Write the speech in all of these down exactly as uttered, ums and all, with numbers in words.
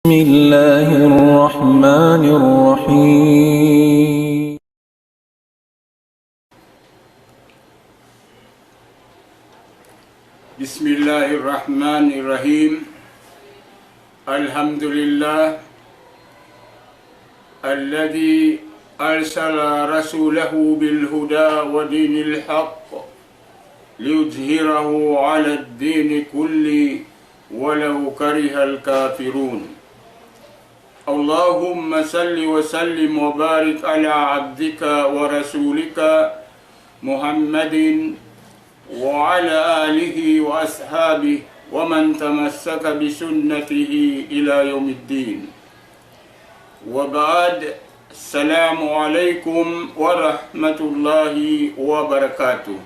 بسم الله الرحمن الرحيم. بسم الله الرحمن الرحيم. الحمد لله الذي أرسل رسوله بالهدى ودين الحق ليظهره على الدين كله ولو كره الكافرون. اللهم صل وسلم وبارك على عبدك ورسولك محمد وعلى آله وأصحابه ومن تمسك بسنته إلى يوم الدين. وبعد، السلام عليكم ورحمة الله وبركاته.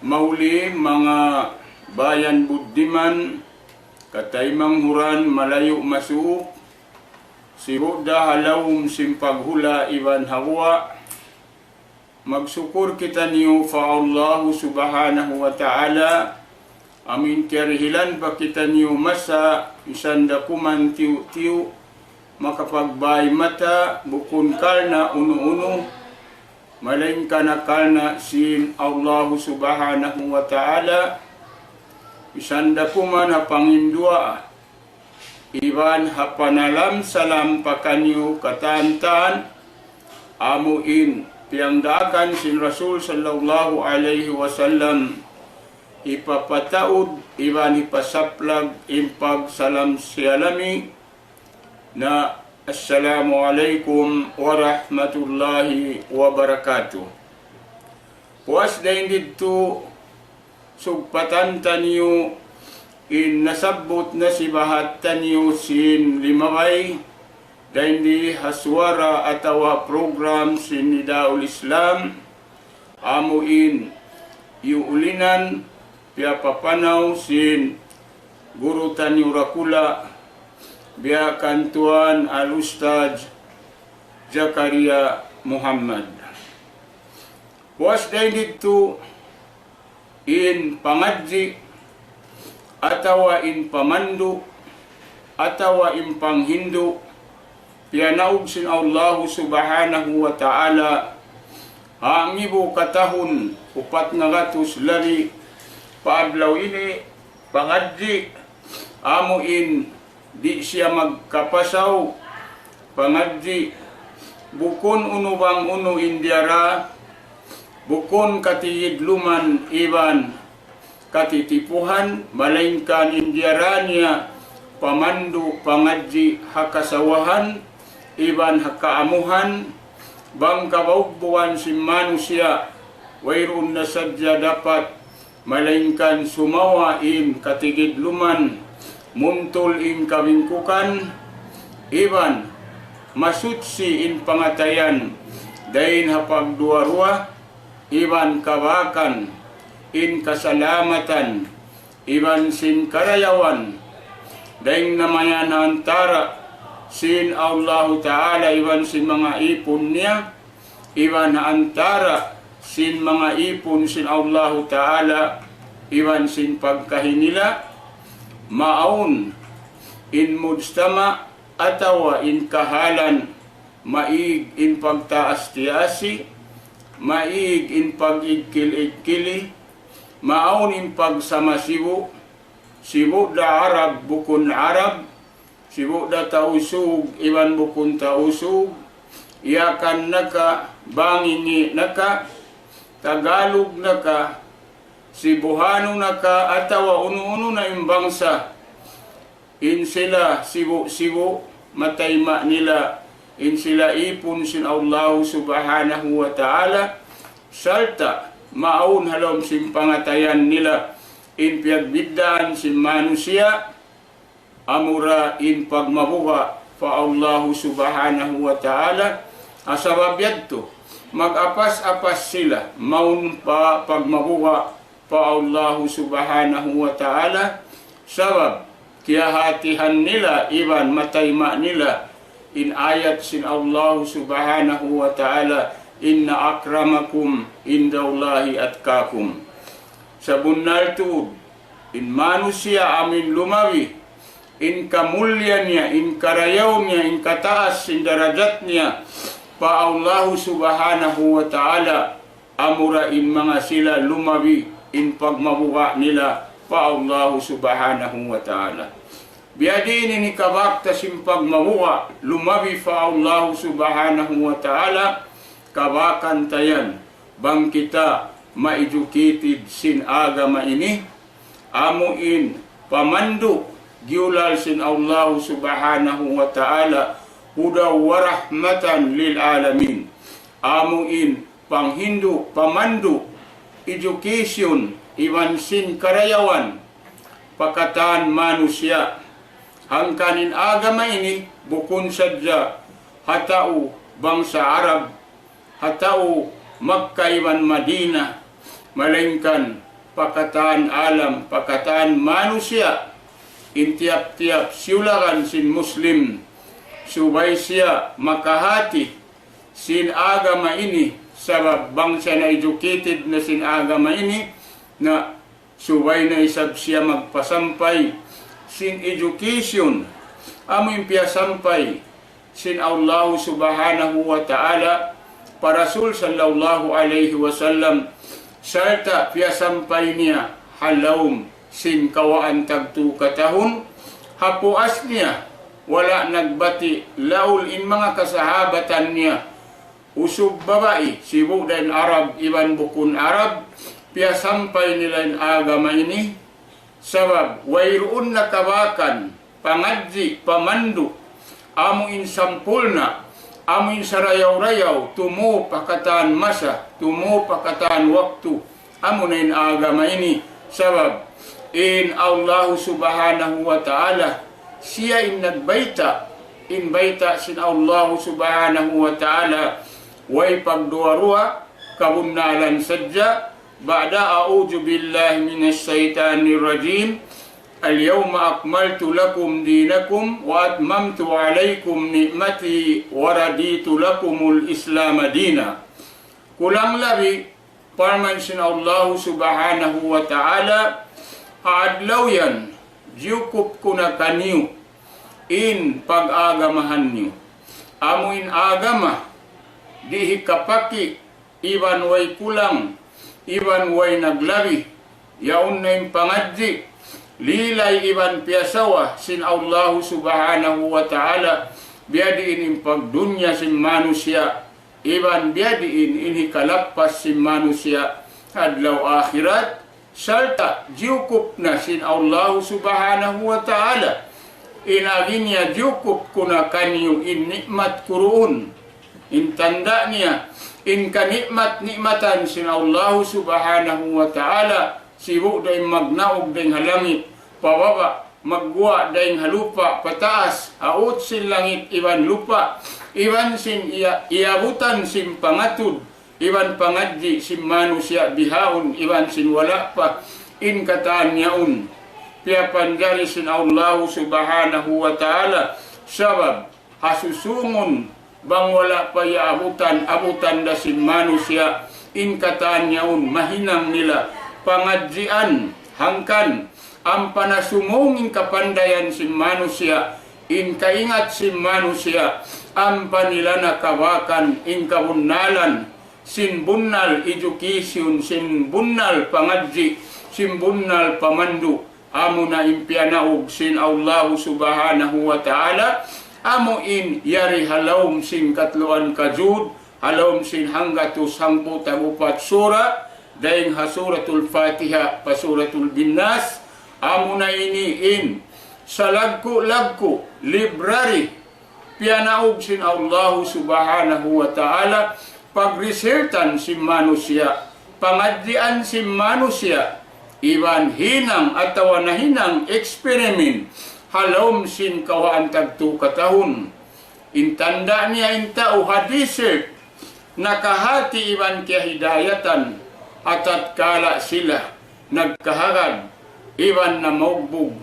Mahuli manga bayan buddiman, kataymanghuran, malayu' masuuk, sibu' da ha lawm sin paghula' iban ha guwa', magsukul kitaniyu pa Allahu Subhanahu wa Ta'ala, amu in kiyarihilan pa kitaniyu masa, misan da kuman tiyu'-tiyu', makapagbay mata, bukun karna' unu-unu, malaingkan karna' sin Allahu Subhanahu wa Ta'ala, misan da kuman ha panginduwaa, iban ha panalam-salam pa kaniyu katan-katan, amu in piyagdaakan sin Rasul sallallahu alayhi wasallam, hipapataud iban hipasaplag in pagsalam-siyalami na, Assalamu alaykum warahmatullahi wabarakatuh. Puas dayn didtu, sugpatan taniyu in nasabbut nasibahat taniyu sin limabay dayn di ha suwara atawa program sin Nidaul Islam, amu in iyuulinan, piyapapanaw sin guru taniyu dakula', biya' kan Tuan Al-Ustadz Zakaria Muhammad. Puas dayn didtu, in pangadji', atawa in pamandu', atawa in panghindu', piyanaug sin Allahu Subhanahu wa Ta'ala, ha ngibu katahun upat ngagatus labi pa adlaw ini, pangadji', amu in di' siya magkapasaw, pangadji', bukun unu bang unu in diyara, bukun katigidluman iban katitipuhan, malaingkan in diyara niya pamandu' pangadji' ha kasawahan iban ha kaamuhan, bang kabaugbuan sin manusiya', wayruun na sadja dapat malaingkan sumawa in katigidluman, muntul in kabingkukan, iban masuchi in pangatayan dayn ha pagduwa-ruwa, iban kabakan in kasalamatan, iban sin karayawan, dayn na mayan ha antara' sin Allahu Ta'ala iban sin manga ipun niya, iban ha antara' sin manga ipun sin Allahu Ta'ala, iban sin pagkahi nila, maawn in mujtama' atawa in kahalan, maig in pagtaas-tiasi, maig in pag-igkil-igkili, maawn in pagsama sibu', sibu' da Arab bukun Arab, sibu' da Tausug iban bukun Tausug, Yakan na ka, Bangi' na ka, Tagalog na ka, Sibuhanu na ka, atawa unu-unu na in bangsa, in sila sibu'-sibu', matayma' nila in sila ipun sin Allahu Subhanahu wa Ta'ala, sarta' maawn ha lawm sin pangatayan nila in piyagbiddaan sin manusiya', amura in pagmabuga' pa Allahu Subhanahu wa Ta'ala. Ha sabab yadtu, mag-apas-apas sila mawn pa pagmabuga' pa Allahu Subhanahu wa Ta'ala, sabab kiyahatihan nila iban matayma' nila in ayat sin Allahu Subhanahu wa Ta'ala, إن أكرمكم عند الله أتقاكم. Sabunnal tuud, in manusiya' amu in lumabi in kamulliya niya, in karayaw niya, in kataas sin darajat niya pa Allahu Subhanahu wa Ta'ala, amura in manga sila lumabi in pagmabuga' nila pa Allahu Subhanahu wa Ta'ala. Biyadiin ini kabakta sin pagmabuga' lumabi pa Allahu Subhanahu wa Ta'ala, kabakan ta yan, bang kita ma-educated sin agama ini, amu in pamandu' giyulal sin Allahu Subhanahu wa Ta'ala, هدى ورحمة للعالمين. Amu in panghindu', pamandu', education, iban sin karayawan pa katan manusiya'. Hangkan in agama ini bukun sadja ha tau bangsa Arab, ha tau Makkah iban Madinah, malaingkan pa katan alam, pa katan manusiya', in tiyap-tiyap siyulagan sin Muslim, subay siya makahati sin agama ini, sabab bang siya na-educated na sin agama ini, na subay na isab siya magpasampay sin education, amu in piyasampay sin Allahu Subhanahu wa Ta'ala pa Rasul sallallahu alayhi wasallam, sarta' piyasampay niya ha lawm sin kawaan tagtu katahun, ha puas niya, wala' nagbati' laul in manga kasahabatan niya, usug babai, sibu' da in Arab iban bukun Arab, piyasampay nila in agama ini, sabab wayruun na kabakan, pangadji', pamandu', amu in sampurna', amu in sarayaw-rayaw, tumup ha katan masa, tumup ha katan waktu, amu na in agama ini. Sabab in Allahu Subhanahu wa Ta'ala, siya in nagbayta', in bayta' sin Allahu Subhanahu wa Ta'ala, way pagduwa-ruwa, kabunnalan sadja. بعد أعوذ بالله من الشيطان الرجيم. اليوم أكملت لكم دينكم وأتممت عليكم نعمتي ورضيت لكم الإسلام دينا. Kulang labi, parman sin Allahu Subhanahu wa Ta'ala, ha adlaw yan, jiyukup ku na kaniyu in pag-agamahan niyu. Amu in agama, di' hikapaki, iban way kulang, iban way naglabi, yaun na in pangadji', lilay iban piyasawa sin Allahu Subhanahu wa Ta'ala, biyadiin in pagdunya sin manusiya', iban biyadiin in hikalappas sin manusiya' adlaw akhirat, sarta' jiyukup na sin Allahu Subhanahu wa Ta'ala. In agi niya jiyukup ku na kaniyu in ni'mat ku duun. In tanda' niya, in kanikmat-nikmatan sin Allahu Subhanahu wa Ta'ala, sibu' da in magnaug dayn ha langit pababa', magguwa' dayn ha lupa' pataas, ha ut sin langit iban lupa', iban sin iya-, iyabutan sin pangatud, iban pangadji' sin manusiya' bihaun, iban sin wala' pa, in katan yaun piyapanjari sin Allahu Subhanahu wa Ta'ala, sabab ha susungun bang wala' pa iyaabutan, abutan da sin manusiya', in katan yaun mahinang nila pangadjian, hangkan ampa na sumung in kapandayan sin manusiya', in kaingat sin manusiya', ampa nila na kabakan in kabunnalan sin bunnal education, sin bunnal pangadji', sin bunnal pamandu', amuna in piyanaug sin Allahu Subhanahu wa Ta'ala, amu in yari ha lawm sin katluan kajud, ha lawm sin hanggatus hangpu' tag-upat sura, dayn ha Suratul Fatiha pa Suratul Binnas, amuna ini in salagku'-lagku' library, piyanaug sin Allahu Subhanahu wa Ta'ala, pagrisiltan sin manusiya', pangadjian sin manusiya', iban hinang atawa nahinang experiment ha lawm sin kawaan tagtu katahun. In tanda' niya in tau ha desert, nakahati iban kiyahidayatan, ha tatkala sila nagkahagad iban namaugbug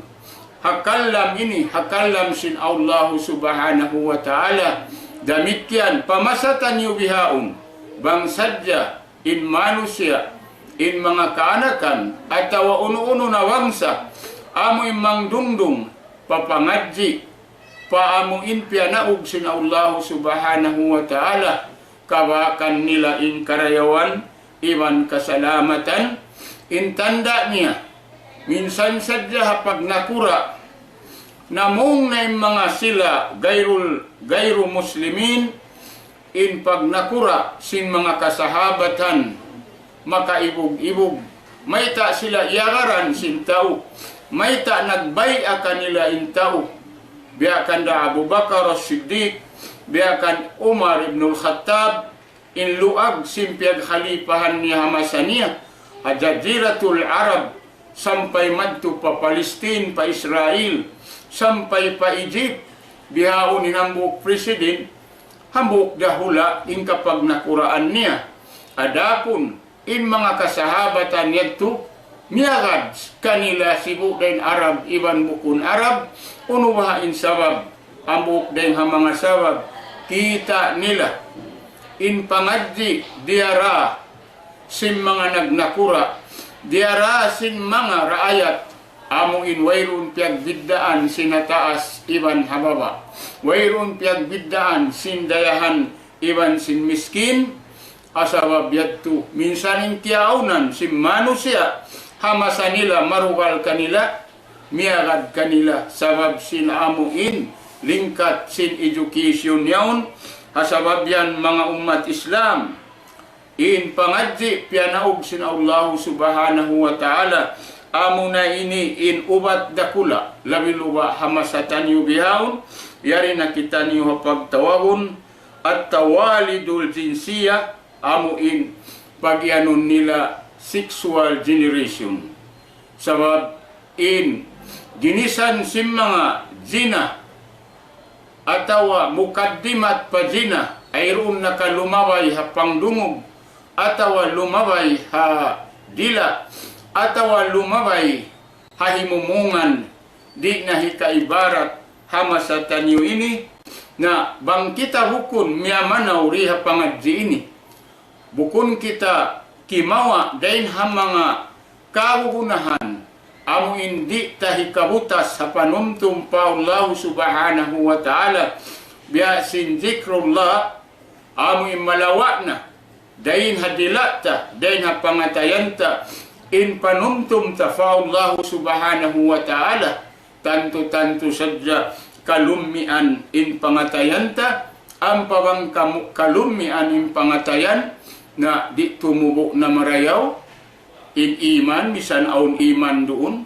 ha kalam ini, ha kalam sin Allahu Subhanahu wa Ta'ala. Damikkiyan, pa masa taniyu bihaun, bang sadja in manusiya', in manga kaanakan, atawa unu-unu na bangsa, amu in mangdungdung, papangadji' pa amu in piyanaug sin Allahu Subhanahu wa Ta'ala, kabakan nila in karayawan iban kasalamatan. In tanda' niya, minsan sadja ha pagnakura', namung na in manga sila gairul, gairu muslimin, in pagnakura' sin manga kasahabatan, makaibug-ibug, mayta' sila iyagaran sin tau, mayta' nagbay'a kanila in tau, biya' kan da Abu Bakar As-Siddiq, biya' kan Umar ibn al-Khattab, in luag sin piyagkhalipahan niya ha masa niya, ha Jaziratul Arab, sampay madtu pa Palestine, pa Israel, sampay pa Egypt, bihaun in hambuuk president, hambuuk da hula' in kapagnakuraan niya. Adapun in manga kasahabatan yadtu, miyagad kanila sibu' da in Arab iban bukun Arab, unu baha' in sabab, hambuuk da in ha manga sabab, kita' nila in pangadji' diyara sin manga nagnakura', diyara sin manga raayat, amu in wayruun piyagbiddaan sin ha taas iban ha baba', wayruun piyagbiddaan sin dayahan iban sin miskin. Ha sabab yadtu, minsan in kiyaawnan sin manusiya' ha masa nila marugal kanila, miyagad kanila, sabab sin amu in lingkat sin education yaun. Ha sabab yan, manga ummat Islam, in pangadji' piyanaug sin Allahu Subhanahu wa Ta'ala, amuna ini in ubat dakula', labi luba' ha masa taniyu bihaun, yari na kitaniyu ha pagtawagun at-tawalidul jinsiya, amu in pagiyanun nila sexual generation. Sabab in ginisan sin manga zina atawa mukaddimat pa zina, wayruun na ka lumabay ha pangdungug, atawa lumabay ha dila', atawa lumabay ha himumungan, di' na hikaibarat ha masa taniyu ini. Na bang kita bukun miyamanaw di ha pangadji' ini, bukun kita kimawa' dayn ha manga kagunahan, amu in di' ta hikabutas ha panumtum pa Allahu Subhanahu wa Ta'ala, biya' sin zikrullah, amu in malawa' na dayn ha dila' ta, dayn ha pangatayan ta, in panumtum ta pa Allahu Subhanahu wa Ta'ala, tantu-tantu sadja kalummian in pangatayan ta. Ampa bang kamu-, kalummian in pangatayan, na di' tumubu' na marayaw in iman, misan awn iman duun,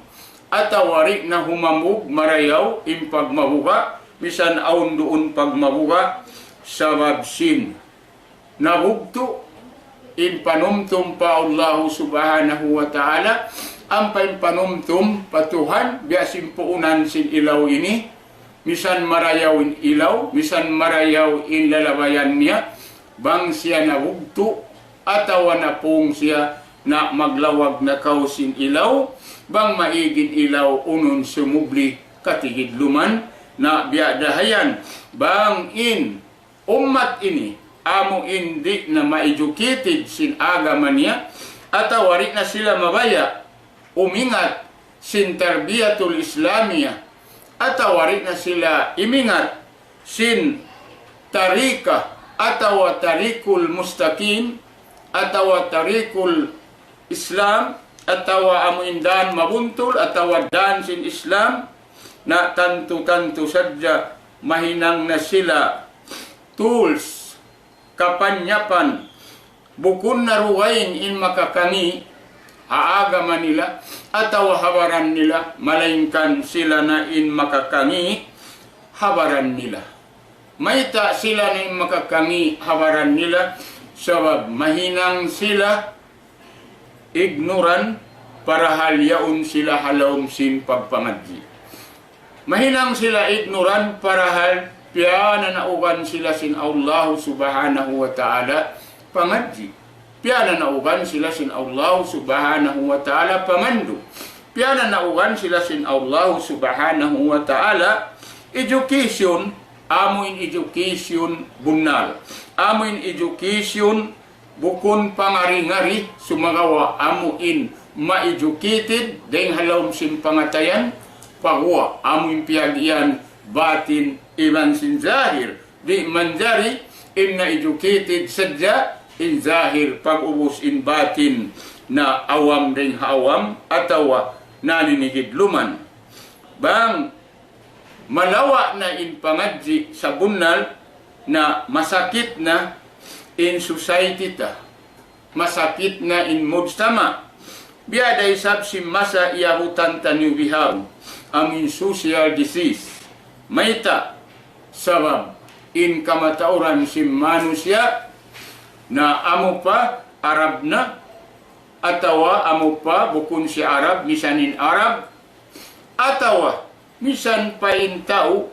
atawa di' na humambug marayaw in pagmabuga', misan awn duun pagmabuga', sabab sin nabugtu' in panumtum pa Allahu Subhanahu wa Ta'ala, ampa in panumtum pa Tuhan, biya' sin puunan sin ilaw ini, misan marayaw in ilaw, misan marayaw in lalabayan niya, bang siya nabugtu', atawa napung siya, na maglawag na kaw sin ilaw, bang maig in ilaw, unun sumubli katigidluman, na biya' da hayan, bang in ummat ini, amu in di' na ma-educated sin agama niya, atawa di' na sila mabaya' umingat sin tarbiyatul Islamiyah, atawa di' na sila imingat sin tarika, atawa tarikul mustaqim, atawa tarikul Islam, atawa amu in dan mabuntul, atawa dan sin Islam, na tantu-tantu sadja mahinang na sila tools, kapanyapan, bukun na dugaing in makakangi' ha agama nila, atawa ha baran nila, malaingkan sila na in makakangi' ha baran nila. Mayta' sila na in makakangi' ha baran nila? Sabab mahinang sila ignorant, parahal yaun sila ha lawm sin pagpangadji'. Mahinang sila ignorant, parahal piyananaugan sila sin Allahu Subhanahu wa Ta'ala pangadji'. Piyananaugan sila sin Allahu Subhanahu wa Ta'ala pamandu'. Piyananaugan sila sin Allahu Subhanahu wa Ta'ala education, amu in education bunnal. Amu in education bukun pangari-ngari, sumagawa' amu in ma-educated dayn ha lawm sin pangatayan, paguwa', amu in piyag-iyan batin iban sin zahir. Di' manjari in na-educated sadja in zahir, pag'ubus in batin na awam dayn ha awam atawa naninigidluman. Bang malawa' na in pangadji' sabunnal, na masakit na in society ta, masakit na in mujtama'. Biya' da isab sin masa iyabutan taniyu bihaun, amu in social disease. Mayta'? Sabab in kamatauran sin manusiya' na amu pa Arab na, atawa amu pa bukun siya Arab, misan in Arab, atawa misan pa in tau,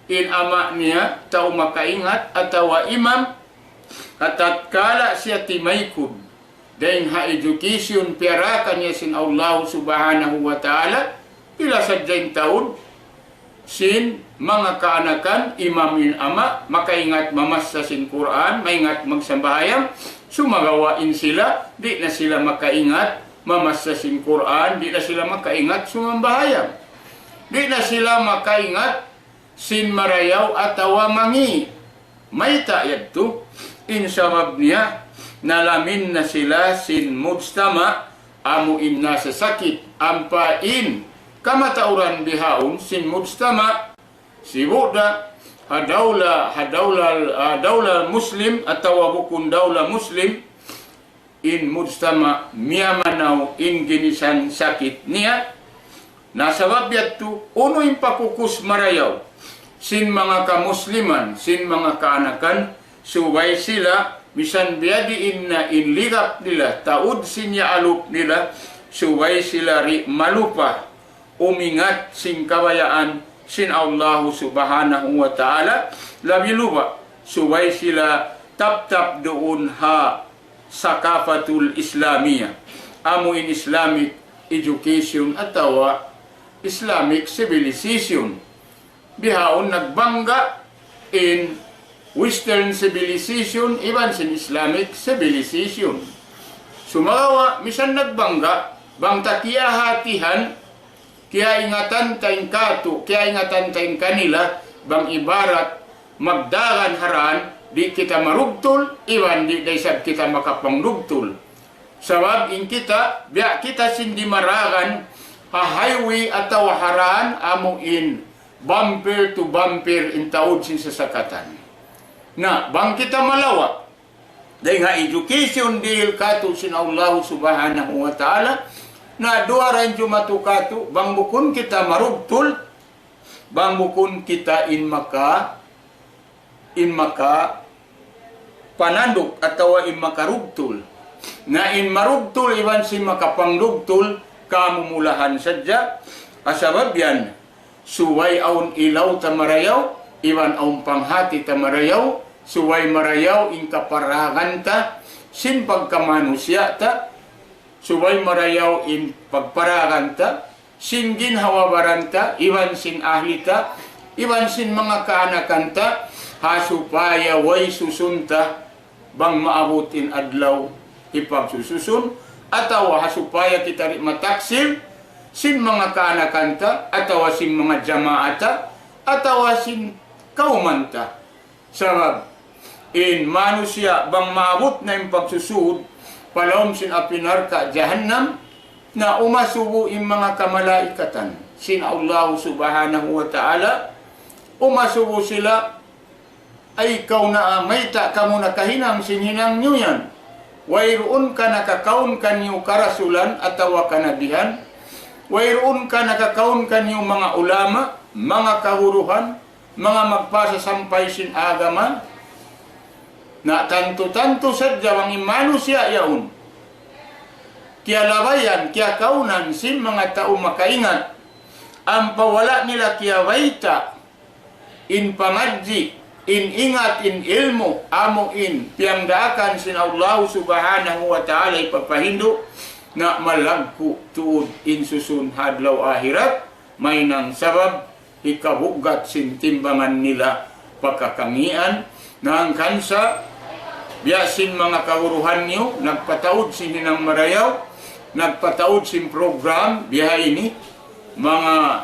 in ama' niya tau makaingat atawa imam, ha tatkala siya timaykud dayn ha education piyarakan niya sin Allah Subhanahu wa Ta'ala, pila sadja in taud sin manga kaanakan, imam in ama', makaingat mamassa sin Qur'an, maingat magsambahayang, sumagawa' in sila, di' na sila makaingat mamassa sin Qur'an, di' na sila makaingat sumambahayang, di' na sila makaingat sin marayaw atawa mangi'. Mayta' yadtu? In sabab niya, nalamin na sila sin mujtama', amu in nasasakit, ampa in kamatauran bihaun sin mujtama', sibu' da ha dawla, ha dawla, ha dawla Muslim atawa bukun dawla Muslim, in mujtama' miyamanaw in ginisan sakit niya. Na sabab yadtu, unu in pakukus marayaw sin manga kamusliman, sin manga kaanakan, subay sila, misan biya' diin na in ligap nila, taud sin yaalup nila, subay sila di' malupa umingat sin kabayaan sin Allahu Subhanahu wa Ta'ala, labi luba subay sila taptap duun ha sakafatul Islamiyah, amu in Islamic education atawa Islamic civilization. Bihaun nagbangga in Western civilization iban sin Islamic civilization. Sumagawa', misan nagbangga, bang ta kiyahatihan, kiyaingatan ta in katu', kiyaingatan ta in kanila, bang ibarat magdagan ha dan, di' kita marugtul, iban di' da isab kita makapangdugtul. Sabab in kita, biya' kita sin dimaragan ha highway atawa ha dan, amu in bumper to bumper in taud sin sasakatan. Na, bang kita malawa' dayn ha education dihil katu' sin Allahu Subhanahu wa Ta'ala, na duwa ra in jumatu katu', bang bukun kita marugtul, bang bukun kita in maka, in maka pananduk atawa in makarugtul. Na in marugtul iban sin makapangdugtul, kamumulahan sadja, ha sabab yan, subay awn ilaw ta marayaw, iban awn panghati ta marayaw, subay marayaw in kaparagan ta sin pagkamanusiya' ta, subay marayaw in pagparagan ta sin ginhawa-baran ta, iban sin ahli ta, iban sin manga kaanakan ta, ha supaya way susun ta, bang maabut in adlaw hipagsususun, atawa ha supaya kita di' mataksil sin manga kaanakan ta, atawa sin manga jamaa ta, atawa sin kawman ta. Sabab in manusiya' bang maabut na in pagsusud pa lawm sin api narka' jahannam, na umasubu in manga kamalaikatan sin Allahu Subhanahu wa Ta'ala, umasubu sila, "Ay kaw naa, mayta' kamu nakahinang sin hinang niyu yan? Wayruun ka nakakaun kaniyu karasulan atawa kanabihan? Wayruun ka nakakaun kaniyu manga ulama, manga kaguruhan, manga magpasasampay sin agama?" Na tantu-tantu sadja bang in manusiya' yaun kiyalabayan, kiyakaunan sin manga tau makaingat, ampa wala' nila kiyabayta' in pangadji', in ingat, in ilmu', amu in piyangdaakan sin Allahu Subhanahu wa Ta'ala hipapahindu', na malaggu' tuud in susun ha adlaw ahirat, mahinang sabab hikabuggat sin timbangan nila pa kakangian. Na hangkan sa, biya' sin manga kaguruhan niyu, nagpataud sin hinang marayaw, nagpataud sin program, biya' ha ini, manga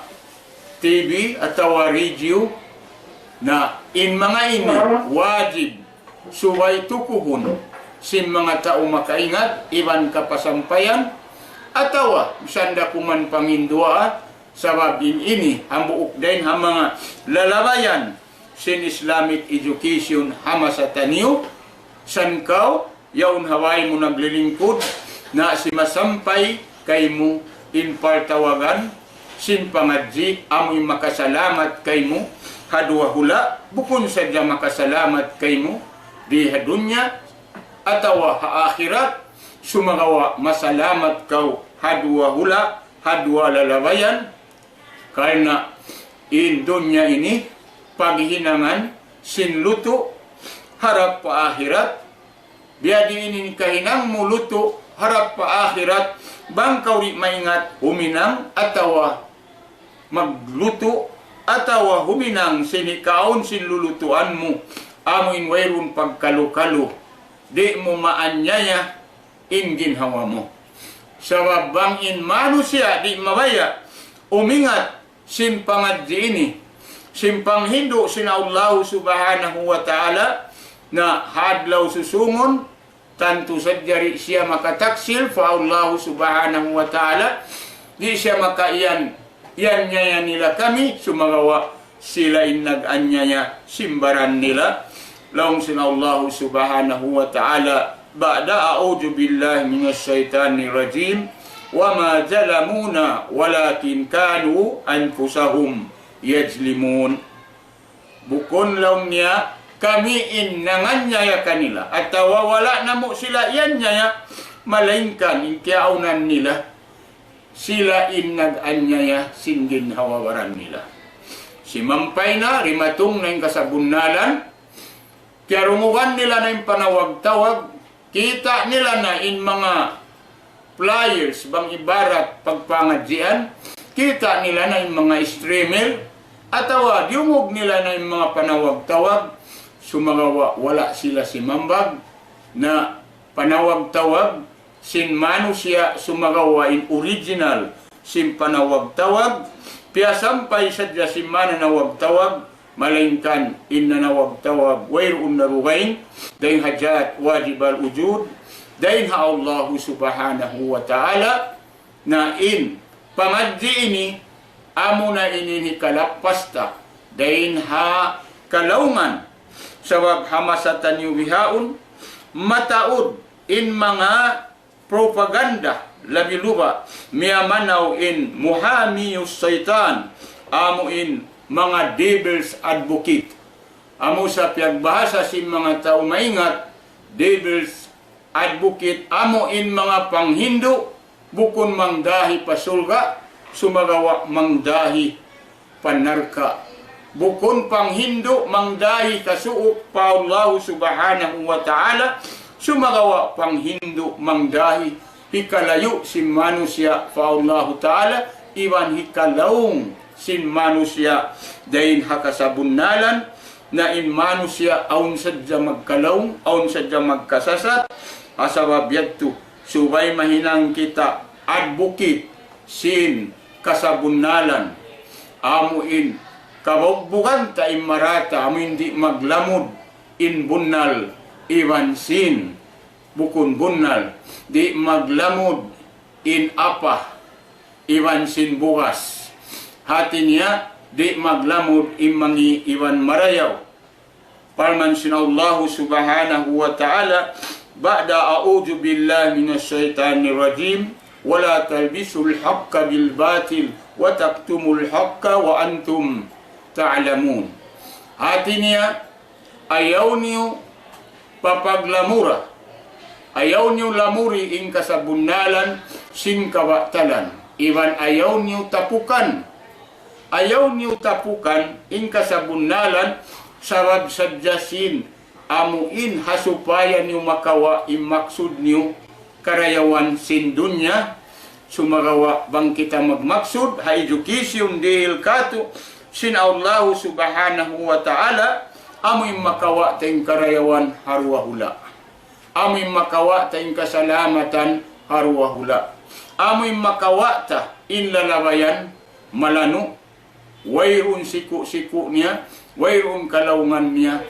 T V atawa radio, na in manga ini wajib subay tukuhun sin manga tau makaingat iban kapasampayan, atawa misan da kuman panginduwaa, sabab in ini hambuuk dayn ha manga lalabayan sin Islamic education ha masa taniyu. San kaw, yaun ha way mu naglilingkud, na simasampay kaymu in partawagan sin pangadji', amu in makasalamat kaymu ha duwa hula', bukun sadja makasalamat kaymu di ha dunya atawa ha akhirat, sumagawa' masalamat kaw ha duwa hula', ha duwa lalabayan, karna' in dunya ini paghinangan sin lutu' harap pa akhirat. Biya' diin in kahinang mu lutu' harap pa akhirat, bang kaw di' maingat huminang atawa maglutu' atawa huminang sin hikaun sin lulutuan mu, amu in wayruun pagkalu-kalu, di' mu maanyaya in ginhawa mu. Sabab bang in manusiya' di' mabaya' umingat sin pangadji' ini, sin panghindu' sin Allahu Subhanahu wa Ta'ala, na ha adlaw susungun, tantu sadja di' siya makataksil pa Allahu Subhanahu wa Ta'ala, di' siya makaiyan, iyan niya nila kami, sumagawa' sila in nag-anyaya sin baran nila. Laung sin Allahu Subhanahu wa Ta'ala, بعد أعوذ بالله من الشيطان الرجيم، وما ظلمونا ولكن كانوا أنفسهم يظلمون. Bukun laung niya, kami in nanganyaya kanila, atawa wala' namu' sila iyanyaya, malaingkan in kiyaawnan nila, sila in nag-anyaya sin ginhawa baran nila. Simampay na, dimatung na in kasabunnalan, kiyarungugan nila na in panawag-tawag, kita' nila na in manga flyers, bang ibarat pagpangadjian, kita' nila na in manga streamer, atawa diyungug nila na in manga panawag-tawag, sumagawa' wala' sila simambag, na panawag-tawag sin manusiya', sumagawa' in original sin panawag-tawag, piyasampay sadja sin mananawag-tawag, malaingkan in nanawag-tawag wayruun na dugaing dayn ha Dhat Wajib al-Wujud, dayn ha Allahu Subhanahu wa Ta'ala. Na in pangadji' ini, amuna in hikalappas ta dayn ha kalaungan. Sabab ha masa taniyu bihaun, mataud in manga propaganda, labi-labi miyamanaw in muhami saytan, amu in manga devil's advocate. Amu sa piyagbahasa sin manga tau maingat, devil's advocate, amu in manga panghindu', bukun mangdahi pa surga', sumagawa' mangdahi pa narka'. Bukun panghindu' mangdahi kasuuk pa Allahu Subhanahu wa Ta'ala, sumagawa' panghindu' mangdahi hikalayu' sin manusiya' pa Allahu Ta'ala, iban hikalaung sin manusiya' dayn ha kasabunnalan. Na in manusiya' awn sadja magkalaung, awn sadja magkasasat, ha sabab yadtu subay mahinang kita advocate sin kasabunnalan, amu in kabugbugan ta in marata, amu in di' maglamud in bunnal iban sin bukun bunnal, di' maglamud in apa iban sin bugas. Hati niya, di' maglamud in mangi' iban marayaw. Parman sin Allahu Subhanahu wa Ta'ala, بعد أعوذ بالله من الشيطان الرجيم، ولا تلبسوا الحق بالباطل وتكتموا الحق وأنتم تعلمون. Hati niya, ayaw niyu papaglamura, ayaw niyu lamuri in kasabunnalan sin kabatalan, iban ayaw niyu tapukan, ayaw niyu tapukan in kasabunnalan, sabab sadja sin amu in ha supaya niyu makawa' in maksud niyu karayawan sin dunya. Sumagawa' bang kita magmaksud ha education dihil katu' sin Allahu Subhanahu wa Ta'ala, amu in makawa' ta in karayawan ha duwa hula'. Amu in makawa' ta in kasalamatan ha duwa hula'. Amu in makawa' ta in lalabayan malanu'. wayruun siku-siku niya, wayruun kalaungan niya,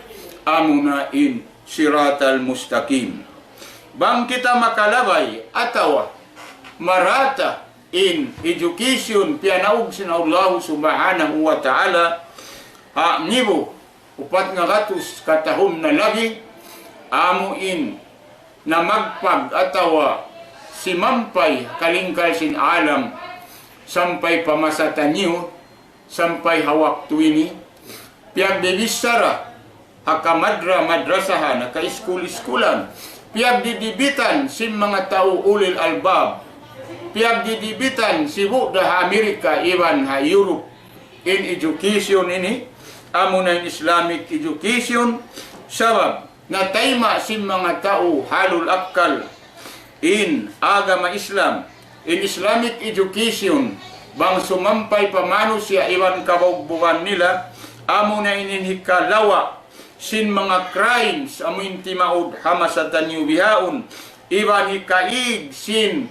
amuna in siratal mustaqim. Bang kita makalabay atawa marata in education piyanaug sin Allahu Subhanahu wa Ta'ala, ha ngibu upat ngagatus katahun na lagi, amu in namagpag atawa simampay kalingkal sin alam sampay pa masa taniyu, sampay ha waktu ini, piyagbibichara ha kamadra-madrasahan, ha kaiskul-iskulan, piyagdidibitan sin manga tau ulil albab, piyagdidibitan sibu' da ha Amerika iban ha Europe, in education ini, amuna in Islamic education, sabab natayma' sin manga tau halul akkal in agama Islam, in Islamic education, bang sumampay pa manusiya' iban kabugbugan nila, amuna in hikalawa' sin manga crimes amu in timaud ha masa taniyu bihaun, iban hikaig sin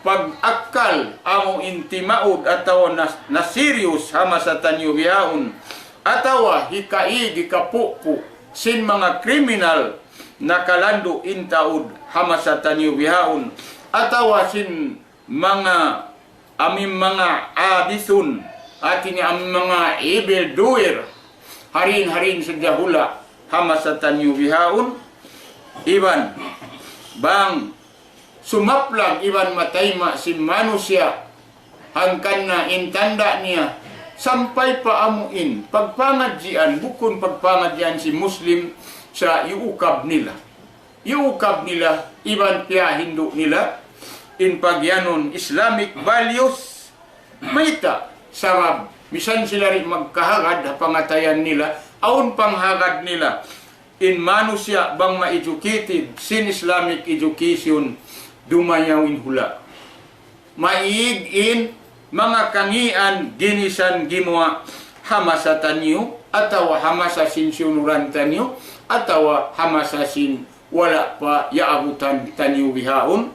pag-akkal amu in timaud atawa na, na serious ha masa taniyu bihaun, atawa hikaig, hikapupu' sin manga kriminal nakalandu' in taud ha masa taniyu bihaun, atawa sin manga amu in manga abisun, hati niya amu in manga evil doer, ha diin-diin sadja hula' ha masa taniyu bihaun, iban bang sumaplag iban matayma' sin manusiya', hangkan na in tanda' niya, sampay pa amu in pagpangadjian, bukun pagpangadjian sin Muslim, sa' iyukab nila. Iyukab nila, iban piyahindu' nila in pagiyanun Islamic values. Mayta'? Sabab misan sila di' magkahagad ha pangatayan nila, awn panghagad nila in manusiya' bang ma-educated sin Islamic education, dumayaw in hula'. Maig in manga kangīan ginisan gimuwa' ha masa taniyu, atawa ha masa sin siyunuran taniyu, atawa ha masa sin wala' pa yaabutan taniyu bihaun.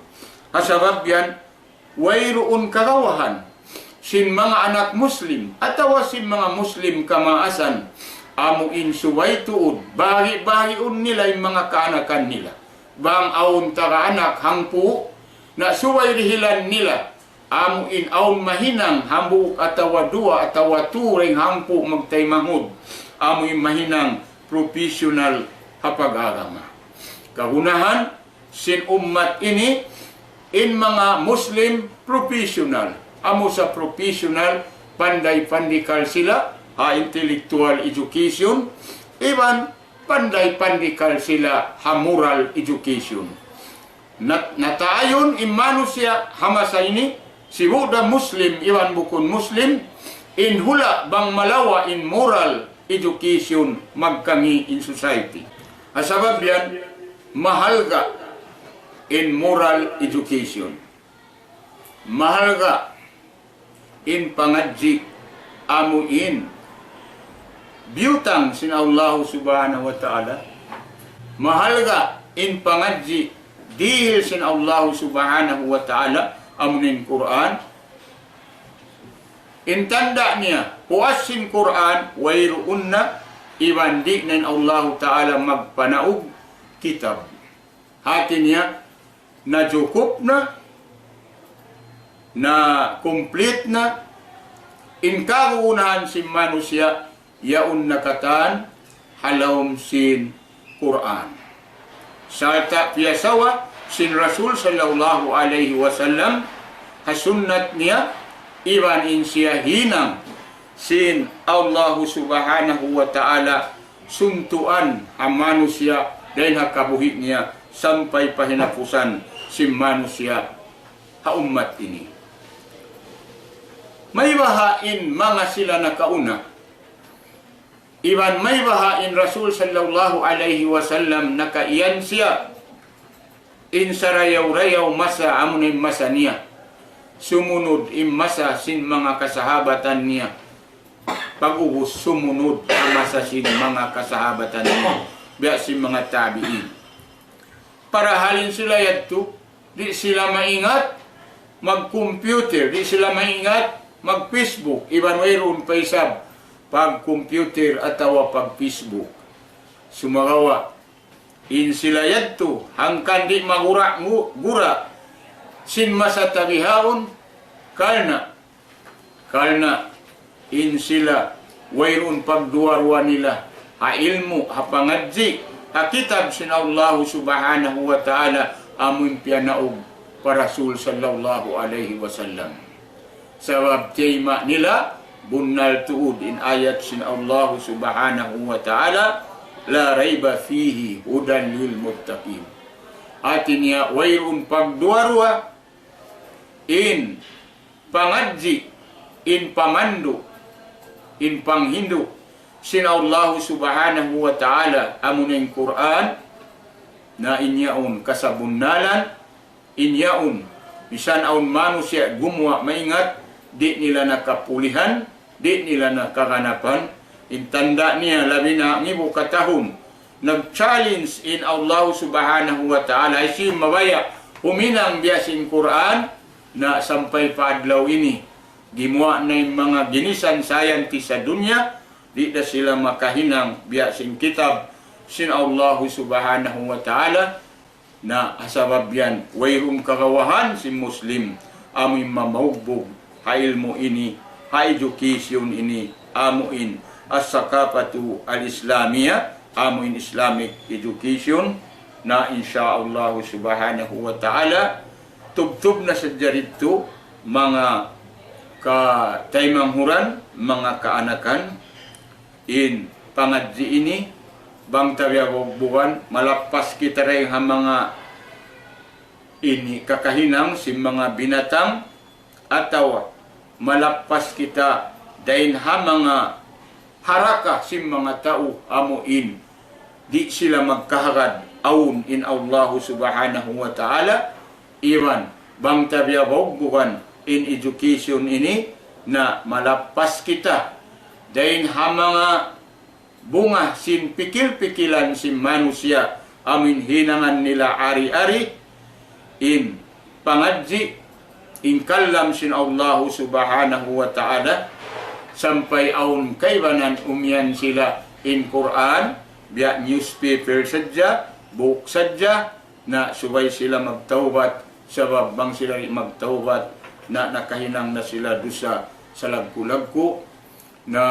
Ha sabab yan, wayruun kagawahan sin manga anak Muslim atawa sin manga Muslim kamaasan, amu in subay tuud, bahi-bahiun nila in manga kaanakan nila. Bang awn taga anak hangpu', na subay dihilan nila, amu in awn mahinang hambuuk atawa duwa atawa tū dayn hangpu' magtaymanghud, amu in mahinang professional ha pag-agama. Kagunahan sin ummat ini, in manga Muslim professional. Amu sa professional, panday-pandikal sila ha intellectual education, iban panday-pandikal sila ha moral education. Nat-, nataayun in manusiya' ha masa ini, sibu' da Muslim iban bukun Muslim, in hula' bang malawa' in moral education, magkangī' in society. Ha sabab yan, mahalga' in moral education. Mahalga' in pangadji', amu in biyutang sin Allahu Subhanahu wa Ta'ala. Mahalga' in pangadji' dihil sin Allahu Subhanahu wa Ta'ala, amu in Qur'an. In tanda' niya, puas sin Qur'an, wayruun na, iban di' na in Allahu Ta'ala magpanaug kitab. Hati niya, najukup na, na complete na in kagunahan sin manusiya', yaun na katan ha lawm sin Qur'an. Sarta' piyasawa sin Rasul sallallahu alayhi wasallam ha sunnat niya, iban in siya hinang sin Allahu Subhanahu wa Ta'ala suntuan ha manusiya' dayn ha kabuhi' niya sampay pa hinapusan sin manusiya' ha ummat ini. Maybaha' in manga sila nakauna, iban maybaha' in Rasul sallallahu alayhi wasallam nakaiyan siya, in sarayaw-rayaw masa, amu na in masa niya. Sumunud in masa sin manga kasahabatan niya. Pag'ubus sumunud in masa sin manga kasahabatan niya. Biya' sin manga tabi'in. Parahal in sila yadtu, di' sila maingat mag-computer, di' sila maingat mag-Facebook, iban wayruun pa isab pag-computer atawa pag-Facebook. Sumagawa', in sila yadtu, hangkan di' magura-gura sin masa ta bihaun, karna', karna' in sila wayruun pagduwa-ruwa nila ha ilmu', ha pangadji', ha kitab sin Allahu Subhanahu wa Ta'ala, amu in piyanaug pa Rasul sallallahu alayhi wasallam. Sabab tiyayma' nila, bunnal tuud in ayat sin Allahu Subhanahu wa Ta'ala, لا ريب فيه هدى للمتقين. Hati niya, wayruun pagduwa-ruwa in pangadji', in pamandu', in panghindu' sin Allahu Subhanahu wa Ta'ala, amuna in Qur'an, na in yaun kasabunnalan, in yaun, misan awn manusiya' gumuwa' maingat, di' nila na kapulihan, di' nila na kaganapan, in tanda' niya labi na ngibu katahun, nag-challenge in Allahu Subhanahu wa Ta'ala, hisiyu in mabaya' huminang biya' sin Qur'an, na sampay pa adlaw ini, gimuwa' na in manga ginisan scientist ha dunya, di' da sila makahinang biya' sin kitab sin Allahu Subhanahu wa Ta'ala, na ha sabab yan, wayruun kagawahan sin Muslim, amu in mamaugbug ha ilmu' ini, ha education ini, amu in الثقافة الإسلامية, amu in Islamic education, na insya Allahu Subhanahu wa Ta'ala, tubtub na sadja didtu, manga kataymanghuran, manga kaanakan, in pangadji' ini, bang ta biya' bugbugan, malappas kita dayn ha manga ini kakahinang sin manga binatang, atawa malappas kita dayn ha manga haraka sin manga tau amu in di' sila magkahagad awn in Allahu Subhanahu wa Ta'ala, iban bang ta biya' bugbugan in education ini, na malappas kita dayn ha manga bunga sin pikil-pikilan sin manusiya', amu in hinangan nila ari-ari, in pangadji', in kalam sin Allahu Subhanahu wa Ta'ala, sampay awn kaibanan umiyan sila in Qur'an, biya' newspaper sadja, book sadja, na subay sila magtawbat, sabab bang sila di' magtawbat, na nakahinang na sila dusa salaggu'-laggu', na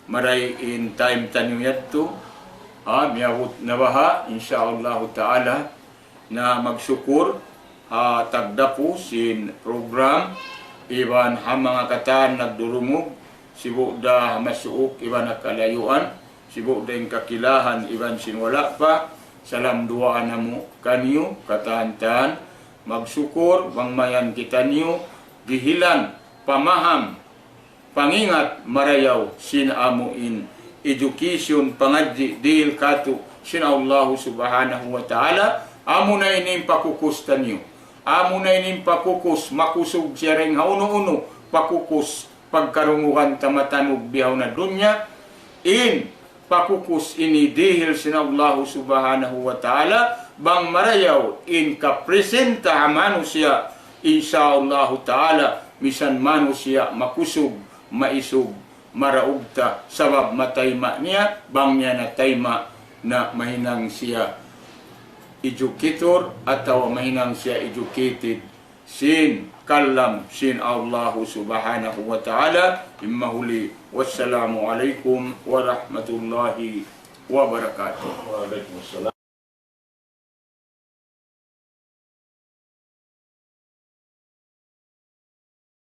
marayaw in time taniyu yadtu, ha, miyabut na baha', insya Allahu Ta'ala, na magsukur, ha, tagdapu sin program, iban ha manga katan nagdurungug, sibu' da ha masuuk, iban ha kalayuan, sibu' da in kakilahan, iban sin wala' pa, salam duwaa namu' kaniyu, katan-katan, magsukur, bang mayan kitaniyu, dihilan, pamaham, pangingat marayaw sin amu in education pangadji' dihil kātu' sin Allahu Subhanahu wa Ta'ala, amuna ini in pakukus taniyu. Amuna ini in pakukus, makusug siya dayn ha unu-unu, pakukus pagkarungugan ta matanug bihaun ha dunya, in pakukus ini dihil sin Allahu Subhanahu wa Ta'ala, bang marayaw in kapresenta ha manusiya', insya Allahu Ta'ala, misan manusiya' makusug, maisug, maraug ta, sabab matayma' niya, bang niya natayma' na mahinang siya educator atawa mahinang siya educated sin kalam sin Allahu Subhanahu wa Ta'ala, in mahuli. Wassalamu alaykum warahmatullahi wabarakatuh.